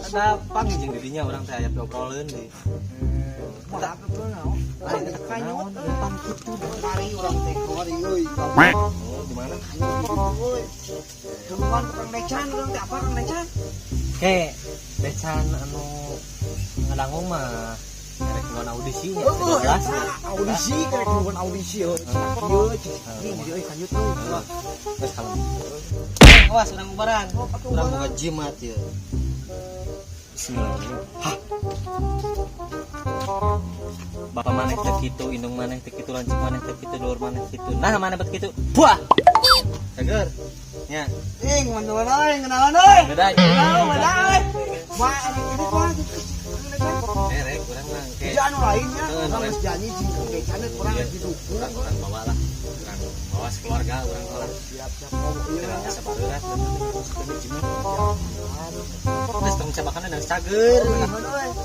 Da panggil jeung didinya urang teh aya diobrolkeun deui. Kumaha atuh naon? Lain eta Kanyut naon lempang kitu. Mari urang teh kamari euy. Oh, di mana? Euy. Tungguan Kang Decan urang teh apa Kang Decan? Ke Decan anu ngadangu mah erek ngon audisi nya Oh, 13. audisi kerek nungguan audisi euy. Ieu cing euy kanyut euy. Geus kalem. Awas urang ubaran. Urang boga jimat ieu. Bismillahirrahmanirrahim. Hah. Bapak maneh teh kitu, indung maneh teh kitu, lanceuk maneh teh kitu, dulur maneh kitu. Nah, maneh bet kitu. Buah. Cager. Nya. Ing manduan euy, kenalan euy. Beda. Kenalan beda euy. Wah, anu ini kumaha gitu. Erek urang mah ke. Jadi anu lainnya, Heeh, urang lain. geus janji jeung Kang Decan urang Iya. geus didukung. Urang urang bawa lah. Urang bawa sekeluarga urang lah. Siap siap mau ieu Kira nya. asa bareurat jimat. Geus tong cabakan dan cager.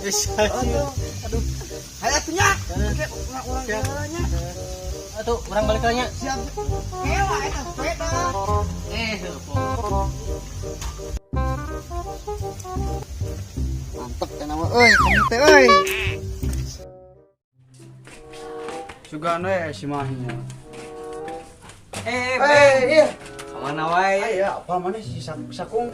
Geus. Aduh. Aduh. Hayo atuh nya. Oke, urang-urang Siap. heula nya. Atuh urang balik lah nya. Siap. Kewa eta sepeda. Eh, heuh. Mantep kan nama euy, kamu teh euy. Sugan we si Mahinya. Eh, Eh, iya. Kamana wae? Aya apa mana si Sakung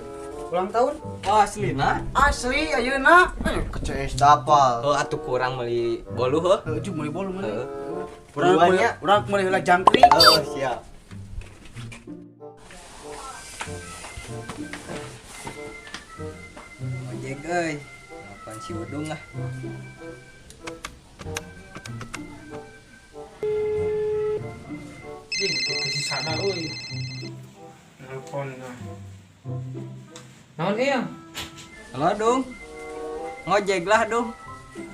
ulang tahun? Oh, aslina. Asli ayeuna. Eh, ke CS dapal. Oh, atuh kurang meuli bolu heuh. Heuh, jeung meuli bolu mana? Heeh. Urang meuli Buruannya. urang meuli heula jangkrik. Oh, siap. Ojek euy. Apaan si Udung ah. Jing, kasih sana euy. Nelpon nah. Naon iya? Halo Dung, ngojek lah Dung,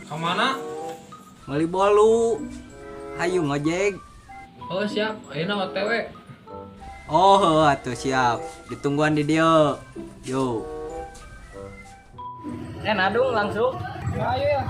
Kamana? beli bolu, hayu ngojek. Oh siap, ayeuna OTW. Oh heuh, atuh siap, ditungguan di dieu. Yo. Eh, nadung langsung. Ayo ya.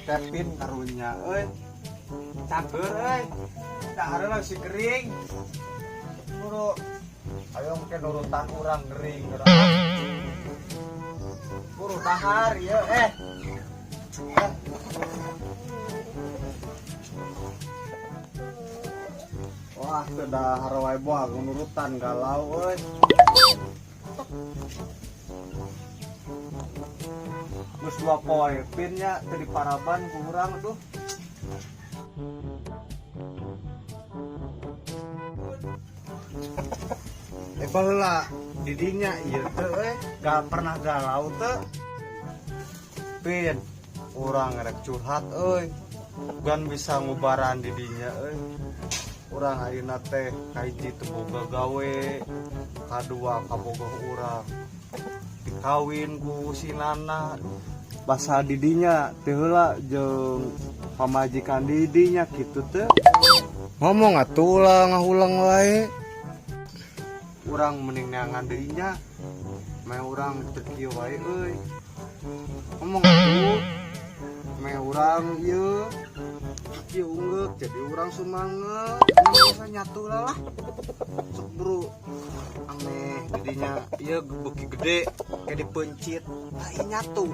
Kevin karunya euy. Cager euy. Dahar lah si gering. Buru. Ayo mungkin nurutan urang gering. Buru dahar ieu eh. Wah, teu dahar wae boa nurutan galau euy. Geus dua poe pin nya teu diparaban ku urang aduh. Eh baheula didinya ieu teh euy, gak pernah galau teh. Pin urang rek curhat euy. Gan bisa ngubaran didinya euy. Urang ayeuna teh kahiji teu boga gawe, kadua kabogoh urang. Dikawin ku si Nana. Basa didinya teh heula jeung pamajikan didinya kitu teh. Ngomong atuh lah ngahulang wae. Urang mending neangan deui nya. Meh urang teu kieu wae euy. Ngomong atuh. Meh urang ieu kieu unggeuk jadi urang sumanget. Bisa nyatu lah lah. Sok bro. Aneh didinya ieu beuki gede kayak dipencit. Lain nyatu.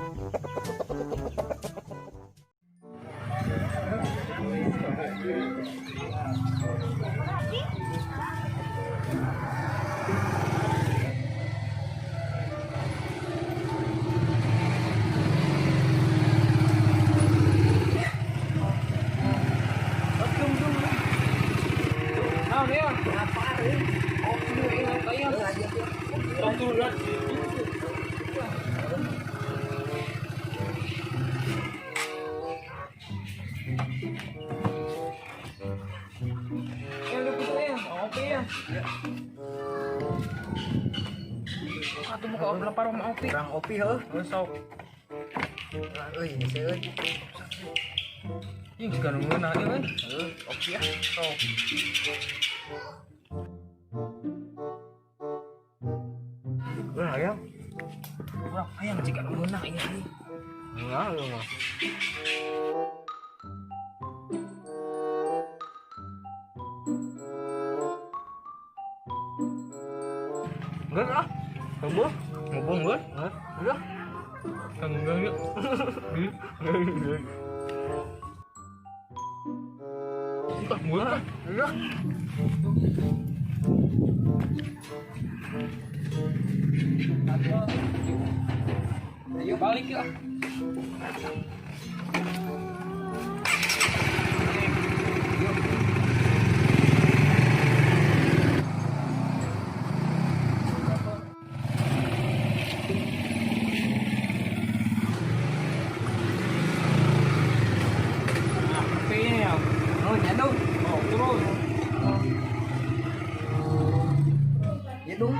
Naon iya? Tong turun. Eh, lu kudu ya, ngopi ya. Atuh buka lapar sama opi. Urang opi heuh. Sok. Euy, hese euy. Ih, siga nu ngeunah ieu euy. Heuh, oke ya. Sok. Urang hayang. Urang hayang jiga nu ngeunah ieu euy. Ngeunah ieu mah. Geus ah. Ngobong, ngobong geus. Hah? Udah. Enggak yuk. Entah murah. Udah. Ayo balik ya. Oh, nyadung. Oh, terus. Ya dong.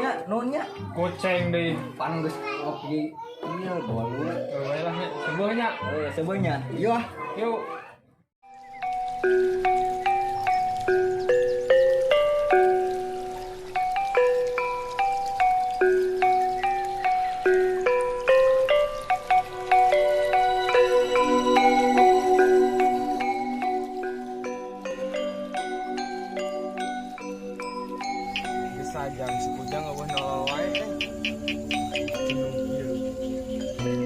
Nya, nuhun nya. Goceng deh. Pan geus ngopi ieu bawa lu. Oh, lah nya. Sebuahnya. Oh, sebuahnya. Yuk ah. Yuk. Bisa jam sekujang eueuh nolol wae eh. Jenuh ieu.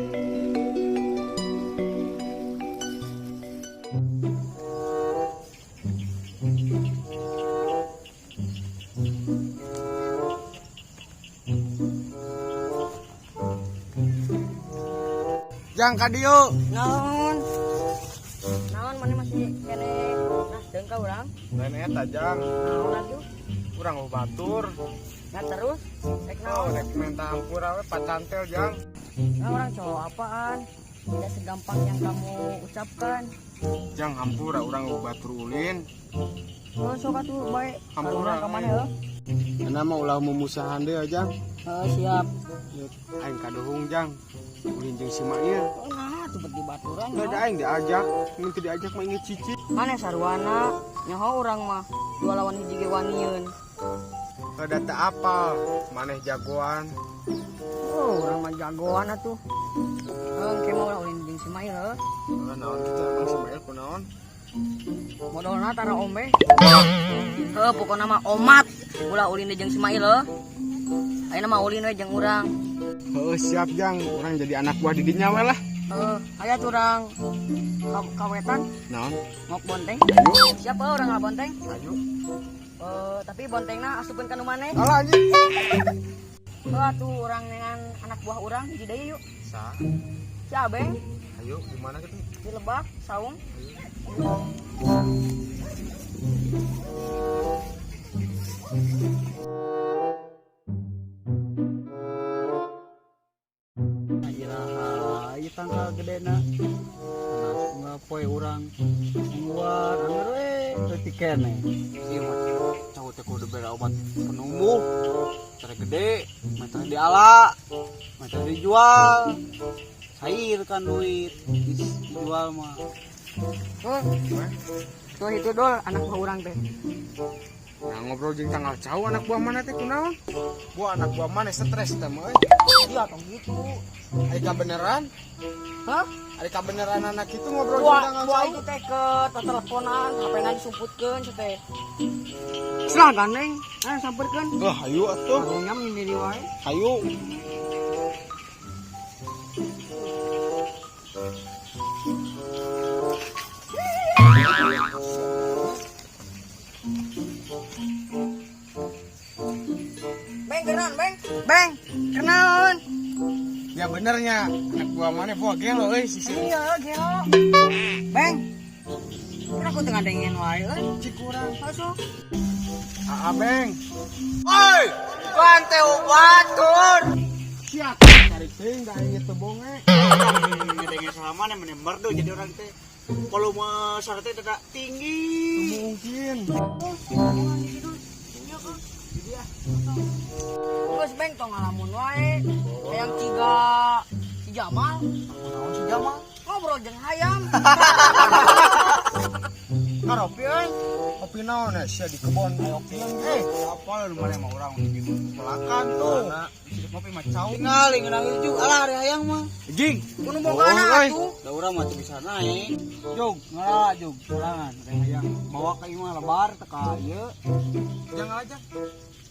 Jang ka dieu. Naon? Naon mana masih kene nah deung ka urang? Lain eta jang. Naon atuh? Urang eueuh batur. Nah terus rek Oh, naon? rek menta hampura we pacantel jang. Nah orang cowok apaan? Tidak segampang yang kamu ucapkan. Jang hampura urang eueuh batur ulin. Oh, sok atuh bae. Hampura, Urang ka mana eh. heuh? Euna mah ulah mumusahan deui jang. Heuh, siap. Aing kaduhung jang. Ulin jeung si Mail. Oh, nah cepet di baturan. Nggak ada aing diajak, mun teu diajak mah inget cici. Mana sarwana? Nyaho urang mah dua lawan hiji ge wanieun. Kada teu apal, maneh jagoan. Oh, urang mah jagoan atuh. Heuh, engke mah urang ulin jeung si Mail heuh. Heeh, naon kitu emang si Mail kunaon? Modalna tara ombe. Heuh, pokona mah omat. Ulah ulin deui jeung si Mail heuh. Ayeuna mah ulin we jeung urang. Heeh, siap jang, urang jadi anak buah di dinya we lah. Heuh, aya tuh urang kawetan Naon? ngok bonteng. Siapa urang ngabonteng? Ayo. Tapi bontengna asupkeun ka nu maneh. Alah anjing. Heuh atuh urang dengan anak buah urang hiji deui yuk. Sa, Si Abeng ayo di mana kitu? di lebak saung. Iraha ieu tangkal gedena. Nah, poe urang nungguan angger we leutik keneh. Ieu mah cowok teh kudu bere obat penumbuh. Cara gede, mata diala, mata dijual. Cair kan duit, dijual mah. Tuh. Tuh itu dol anak buah urang teh. Nah, ngobrol jeung tanggal cau anak buah mana teh kunaon? Buah anak buah mana stres teh mah euy. Iya tong gitu. Ari kabeneran? Hah? Ari kabeneran anak itu ngobrol jeung Buah tanggal buah cau. itu teh ke teleponan, HP-na disumputkeun si teh. Serah gandeng, ayo samperkeun. Wah, hayu atuh. Karunya menyendiri wae. Hayu. Beng kenaon, Beng. Beng, kenaon. Ya benernya, anak buah mana buah gelo euy sisi. Iya, gelo. Beng. Kenapa aku tengah dengen wae euy? Cik urang. Masuk. Aa Beng. Oi, kan teh batur. Siap. Tarik teuing da aing teu bonge. Ngedenge sama mana merdu jadi orang teh. Volume suara teh tidak tinggi. Mungkin. Geus Beng tong ngalamun wae. Hayang ciga Si Jamal. Naon si Jamal? Ngobrol jeung hayam. Karopi euy. Kopi naon ya sia di kebon kopi. Eh, apa lu mana mah urang gitu pelakan tuh. Ngopi mah cau. Tingali ngeunang hijau. Alah ari hayang mah. Jing, Kudu bogana atuh. Da urang mah teu bisa naik. Jog, ngala jog, sorangan ari hayang. Bawa ka imah lebar teh ka ieu. Jangan aja.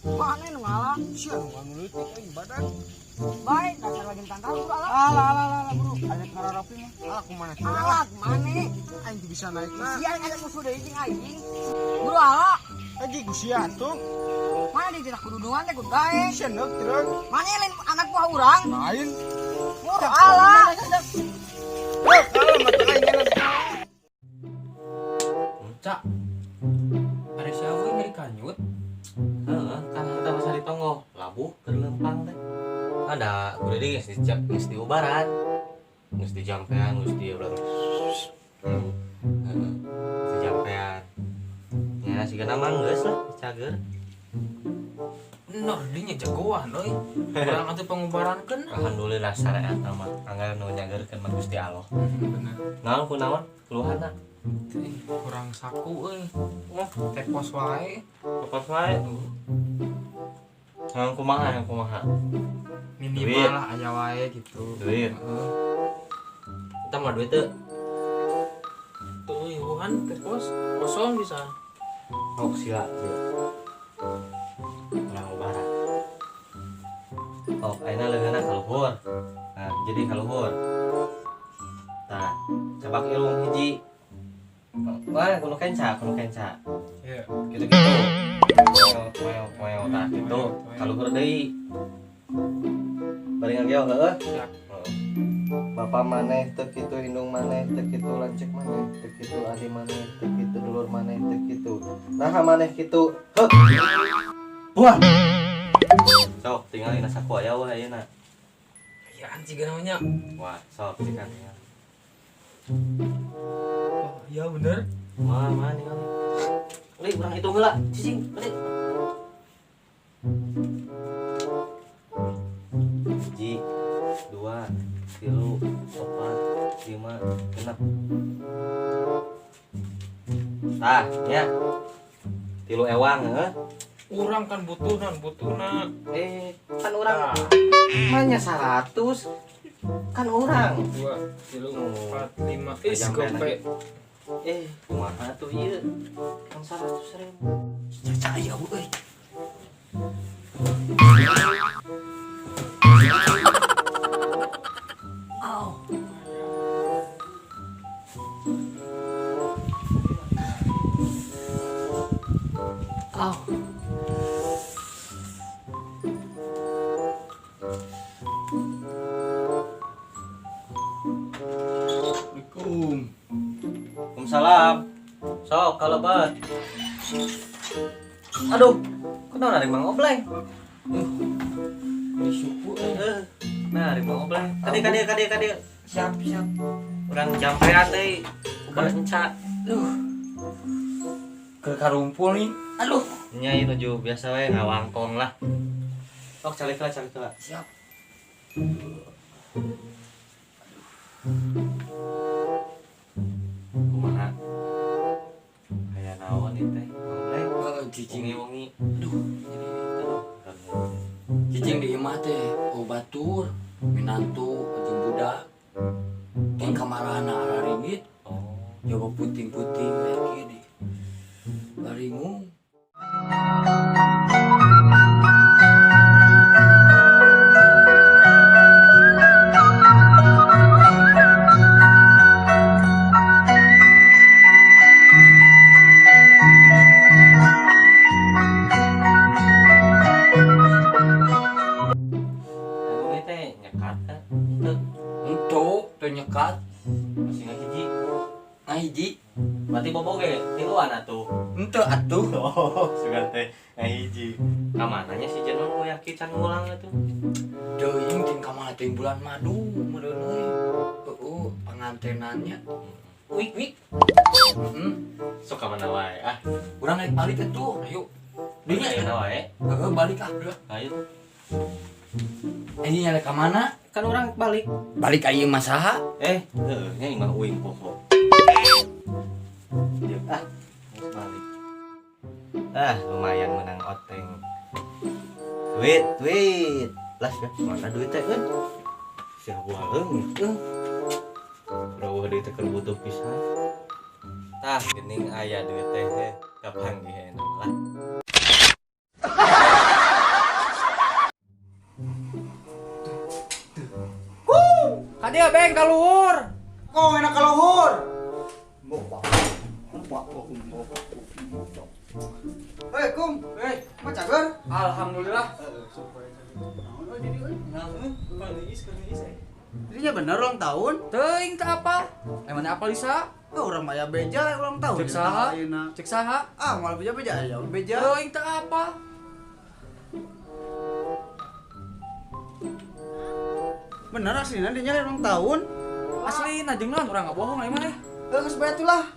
Mana nu ngalah? Sia nu ngaleutik euy badan. Baik, dasar lagi tangkal bro alah. Alah alah alah bro, ada ngararopi mah. Alah kumaha Alah, mana? Aing teu bisa naik na. Sia ngajak musuh deui jeung aing. Bro alah. Aji ku sia tuh. Mana di tidak kududungan teh kudu gae. Sia neuk truk. Mana lain anak buah urang? Lain. Bro alah. Heuh, kalau mah teu aing enak. Cak. Ada siapa yang ngeri kanyut? Heeh, kan kita masa ditonggo labuh ke lempang teh. Ada kudu deui geus dicap geus diubaran. Geus dijampean, geus di ulah. Heeh, geus dijampean. Ya sigana mah geus lah, cager. Nah, dinya jagoan euy. Urang atuh pangubarankeun. Alhamdulillah syariat mah anggar nu nyageurkeun mah Gusti Allah. Bener. Naon kunaon keluhanna? Kurang saku euy. Wah, tepos wae. Tepos wae. Yang kumaha, yang kumaha? Minimal lah aya wae gitu. Duit. Heeh. Kita mah duit teu. Tuh, eueuhan tepos kosong bisa. Oh, sila ieu. Urang ubaran. Oh, ayeuna leungeunna ka luhur. Nah, jadi ka luhur. Tah, cabak irung hiji. Wah, kudu kenca, kudu kenca. Iya. Gitu-gitu. Meow, meow, tah gitu. Ka luhur deui. Bari ngageo heueuh. Siap. Bapak maneh teu kitu, indung maneh teu kitu, lanceuk maneh teu kitu, adi maneh teu kitu, dulur maneh teu kitu. Naha maneh kitu? Heuh. Wah. Sok tinggal dina saku aya wah ayeuna. Ayaan siga namanya. Wah, sok cikan tinggal. Oh, iya bener. Wah, mana tinggal. Li, urang hitung heula. Cicing, balik. 1, 2, 3, 4, 5, 6. Tah, nya. 3 ewang heuh. Urang kan butuhna, butuhna. Kan urang mah nya 100. Kan urang. 2, 3, 4, 5. Ih, gope. Kumaha tuh ieu? Kan 100.000. Caca aya euy. Au. Au. Assalamualaikum. Waalaikumsalam. Sok kalebet. Aduh, kunaon ari Mang Obleng? Ini suku euy. Nah, ari Mang Obleng. Kadieu kadieu kadieu kadieu. Siap, siap. Urang jampean deui. Ubar enca. Duh. Ke karumpul nih. Aduh. Nya ieu nuju biasa we ngawangkong lah. Sok calik lah, calik lah. Siap. Kumaha? Aya naon ieu teh? Mang Obleng. Cicing. Wengi-wengi. Aduh, Jadi aduh. cicing di imah teh oh batur, minantu jeung budak. Teng kamarana araringgit, Oh. coba puting-puting we kieu di. Baringung. Aku ini teh nyekat kan? Henteu. Henteu, teu nyekat. Masih ngahiji. Ngahiji. Berarti bobo ge tiluan atuh. Henteu atuh. Oh, sugan teh ngahiji. Ka mananya si Jenon nu yakin can ngulang atuh? Teuing ting ka mana teuing bulan madu meureun euy. Heueuh, pangantenannya. Wik wik. Heeh. Sok ka mana wae ah. Urang naik balik atuh. Ayo. Dinya Ayeuna wae. Heeh, balik ah. Ayo. Anjing nyala ka mana? Kan orang balik. Balik ka ieu mah saha? Heuh nya imah uing poho. Dieu ah, geus balik. Ah, lumayan menang oteng. Duit, duit. Lah, mana duit teh euy? Sia bualeung euy. Rawuh deui teh keur butuh pisan. Tah, geuning aya duit teh kapanggih enak lah. Kadia beng ka luhur. Kok enak ka luhur? Hei, Kum. Hei, mah cager? Alhamdulillah. Heeh, supaya cager. Naon euy di dieu euy? Naon? Keur euy. Dirinya bener ulang tahun? Teuing teh apa? Emangnya apa Lisa? Ah, urang mah aya beja ulang tahun. Cek saha? Cek saha? Ah, moal beja-beja aya beja. Teuing teh apa? Bener aslina dinya ulang tahun? Aslina jeung naon urang ngabohong ieu mah teh. Heuh, geus bae atuh lah.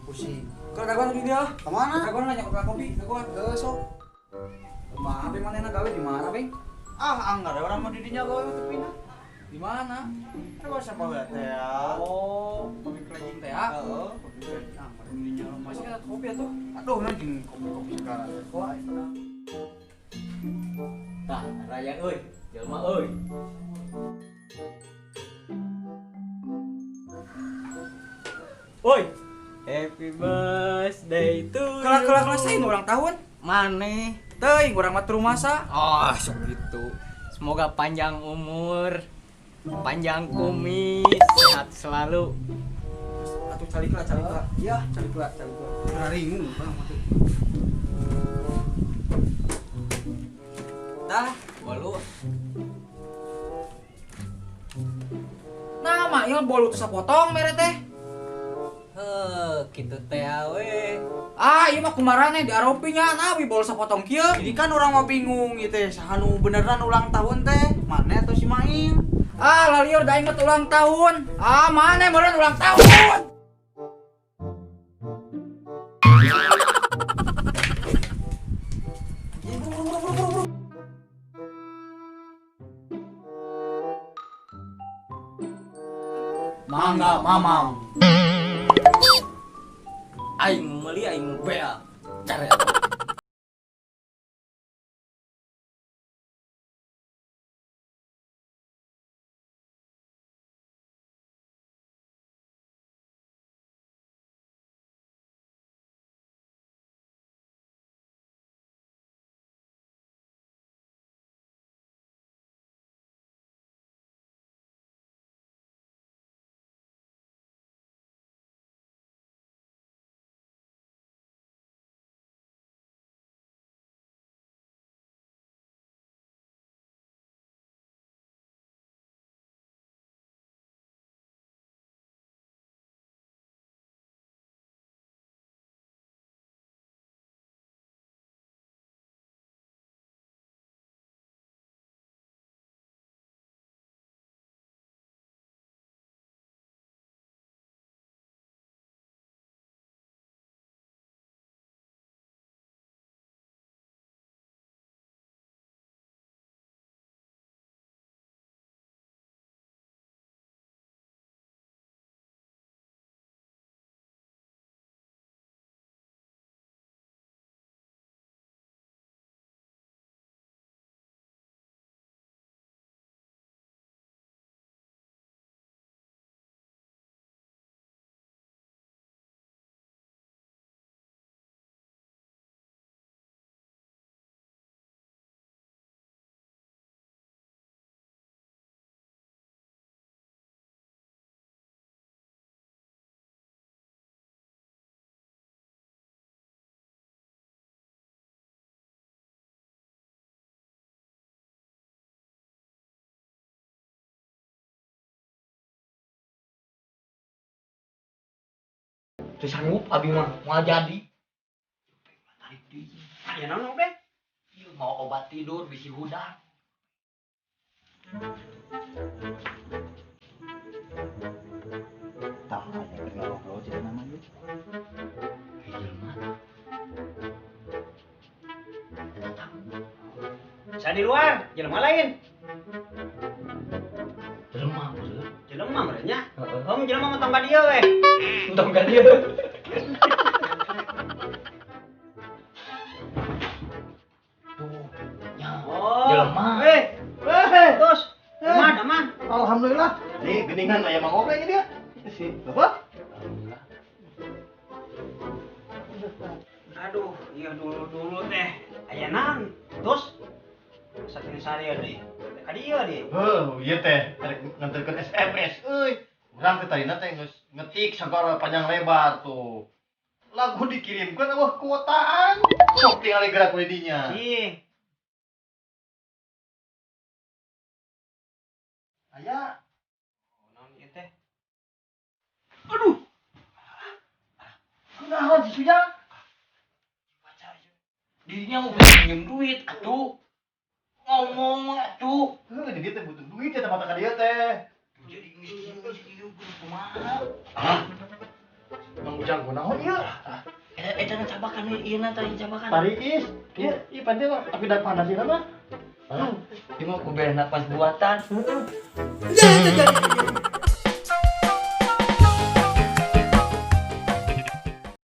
Pusing. Keur dagoan di dia. Ka mana? Dagoan nanya kopi, dagoan. Heuh, sok. Kumaha be manehna gawe di mana, Beng? Ah, anggar urang mah di dinya gawe teh pindah. Di mana? Coba siapa heula teh ya? Oh, kopi kelejing teh ya? Heeh, kopi kelejing. Ah, di dinya masuk kita kopi atuh. Aduh, nah jeung kopi-kopi segala. Wah, Tah, raya euy, jelema euy. Oi, happy birthday to you. Kelah-kelah kelas aing ulang tahun. Maneh. Teuing urang mah rumasa. Oh, sok gitu. Semoga panjang umur, panjang kumis, sehat selalu. Atuh calik lah, calik lah. Iya, calik lah, calik lah. Raringung bang mah. Tah, bolu. Nah, mak ieu bolu teu sapotong mere teh. Heuh, kitu teh we. Ah, ieu mah kumarane di aropi nya, nah wi bolu sapotong kieu. Jadi kan urang mah bingung ieu teh saha nu beneran ulang tahun teh, maneh atau si Mail? Ah, lalieur da inget ulang tahun. Ah, maneh meureun ulang tahun. Mangga mamam. Aing meuli aing bea. Care. Teu sanggup abi mah moal jadi. Tarik deui. Aya naon beng? Ieu mau obat tidur bisi hudang. Tah, aya keur ngobrol jadi nama ieu. Jelema. Saya di luar, jelema lain. Jelema meureun nya. Heeh, jelema mah tong ka dieu we. Tong ka dieu. Tuh, nya. Oh. Jelema. Eh, terus. Aman, aman. Alhamdulillah. Nih, geningan aya Mang Oge dia. Si, Bapak. Alhamdulillah. Aduh, iya dulu-dulu teh aya naon? Terus sateuning saria deui. Ka dieu deui. Heuh, ieu teh rek nganterkeun SMS euy. Urang teh tadina teh geus ngetik sagala panjang lebar tuh. Lagu dikirimkeun eueuh kuotaan. Sok tingali gerak ku dinya. Ih, Aya. naon ieu teh? Aduh. Kunaon si Sujang? Dirinya mau pinjem duit atuh. Ngomong atuh. Heuh, di dieu teh butuh duit ya tempat ka dieu teh. Jadi geus kieu geus kieu kudu kumaha? Ah. Mang Ujang kunaon ieu? Eta eta na cabakan ieu na tadi cabakan. Tariis. Ieu ieu pantai mah tapi da panas ieu mah. Ieu mah ku bere napas buatan. Ya, ya, ya.